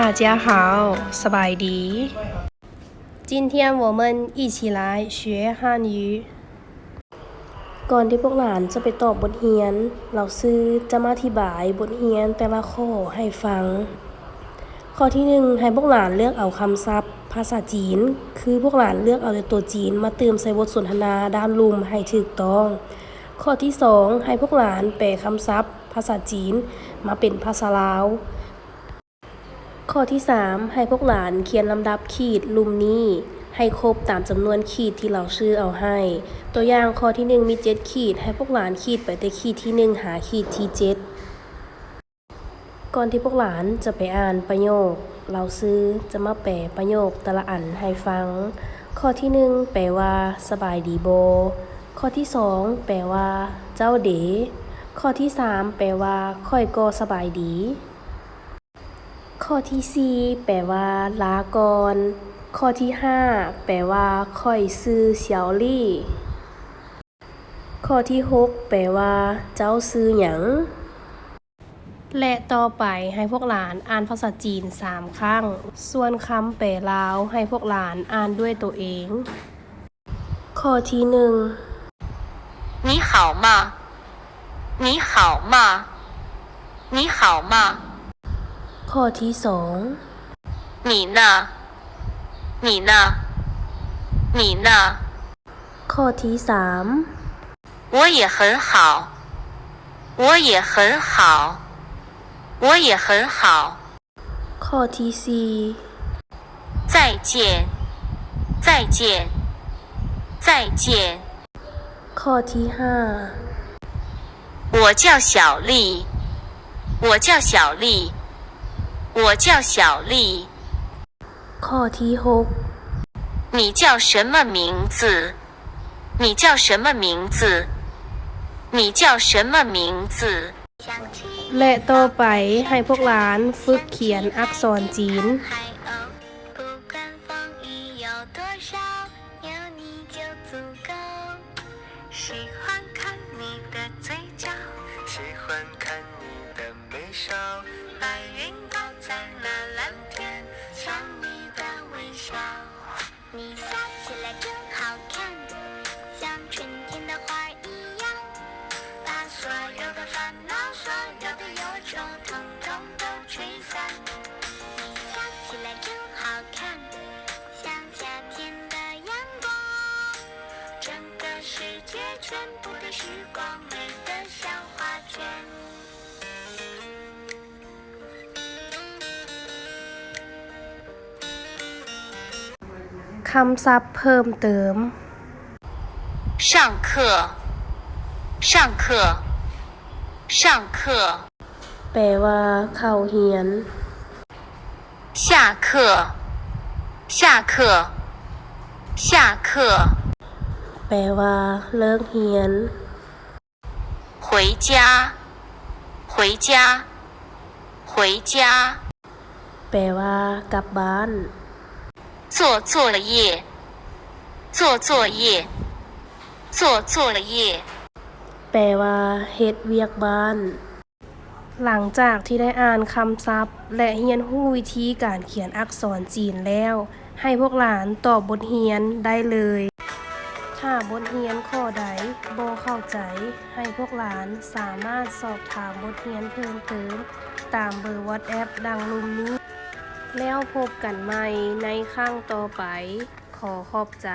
大家好 ສະບາຍດີ 今天我们一起来学汉语 ກ່ອນທີ່ພວກຫຼານຈະໄປຕອບບົດຮຽນ, ເຫຼົ່າຊື່ຈະມາອະທິບາຍບົດຮຽນແຕ່ລະຂໍ້ໃຫ້ຟັງ. ຂໍ້ທີໜຶ່ງ ໃຫ້ພວກຫຼານເລືອກເອົາຄຳສັບພາສາຈີນ, ຄືພວກຫຼານເລືອກເອົາແຕ່ຕົວຈີນມາຕື່ມໃສ່ບົດສົນທະນາດ້ານລຸ່ມໃຫ້ຖືກຕ້ອງ. ຂໍ້ທີສອງ ໃຫ້ພວກຫຼານແປຄຳສັບພາສາຈີນມາເປັນພາສາລາວ. ຂໍ້ທີສາມ ໃຫ້ພວກຫຼານຂຽນລຳດັບຂີດລຸ່ມນີ້ໃຫ້ຄົບຕາມຈຳນວນຂີດທີ່ເຫຼົ່າຊື່ເອົາໃຫ້. ຕົວຢ່າງຂໍ້ທີໜຶ່ງມີເຈັດຂີດ, ໃຫ້ພວກຫຼານຂີດໄປແຕ່ຂີດທີໜຶ່ງຫາຂີດທີເຈັດ. ກ່ອນທີ່ພວກຫຼານຈະໄປອ່ານປະໂຫຍກ, ເຫຼົ່າຊື່ຈະມາແປປະໂຫຍກແຕ່ລະອັນໃຫ້ຟັງ. ຂໍ້ທີໜຶ່ງ ແປວ່າ ສະບາຍດີບໍ່? ຂໍ້ທີສອງ ແປວ່າ ເຈົ້າເດ? ຂໍ້ທີສາມ ແປວ່າ ຂ້ອຍກໍສະບາຍດີ. ຂໍ້ທີສີ່ ແປວ່າ ລາກ່ອນ. ຂໍ້ທີຫ້າ ແປວ່າ ຂ້ອຍຊື່ ສຽວລີ. ຂໍ້ທີຫົກ ແປວ່າ ເຈົ້າຊື່ຫຍັງ? ແລະ ຕໍ່ໄປໃຫ້ພວກຫຼານອ່ານພາສາຈີນສາມຄັ້ງ, ສ່ວນຄຳແປລາວໃຫ້ພວກຫຼານອ່ານດ້ວຍໂຕເອງ. ຂໍ້ທີໜຶ່ງ 你好吗? 你好吗? 你好吗? ຂໍ້ທີສອງ 你呢? 你呢? 你呢? ຂໍ້ທີສາມ 我也很好. 我也很好. 我也很好. ຂໍ້ທີສີ່ 再见. 再见. 再见. ຂໍ້ທີຫ້າ 我叫小丽. 我叫小丽. 我叫小丽. ຂໍ້ທີຫົກ 你叫什么名字? 你叫什么名字? 你叫什么名字? ແລະ ຕໍ່ໄປໃຫ້ພວກຫຼານຝຶກຂຽນອັກສອນຈີນ. 你笑起来真好看，像春天的花一样，把所有的烦恼、所有的忧愁统统都吹散。你笑起来真好看，像夏天的阳光，整个世界全部的时光美得像画卷。 ຄຳສັບເພີ່ມເຕີມ. 上课. 上课. 上课. ແປວ່າ ເຂົ້າຮຽນ. 下课. 下课. 下课. ແປວ່າ ເລີກຮຽນ. 回家. 回家. 回家. ແປວ່າ ກັບບ້ານ. 做作业. 做作业. 做作业. ແປວ່າ ເຮັດວຽກບ້ານ. ຫຼັງຈາກທີ່ໄດ້ອ່ານຄຳສັບ ແລະ ຮຽນຮູ້ວິທີການຂຽນອັກສອນຈີນແລ້ວ, ໃຫ້ພວກຫຼານຕອບບົດຮຽນໄດ້ເລີຍ. ຖ້າບົດຮຽນຂໍ້ໃດບໍ່ເຂົ້າໃຈ, ໃຫ້ພວກຫຼານສາມາດສອບຖາມບົດຮຽນເພີ່ມເຕີມຕາມເບີ WhatsApp ດັ່ງລຸ່ມນີ້. ແລ້ວພົບກັນໃໝ່ໃນຄັ້ງຕໍ່ໄປ. ຂໍຂອບໃຈ.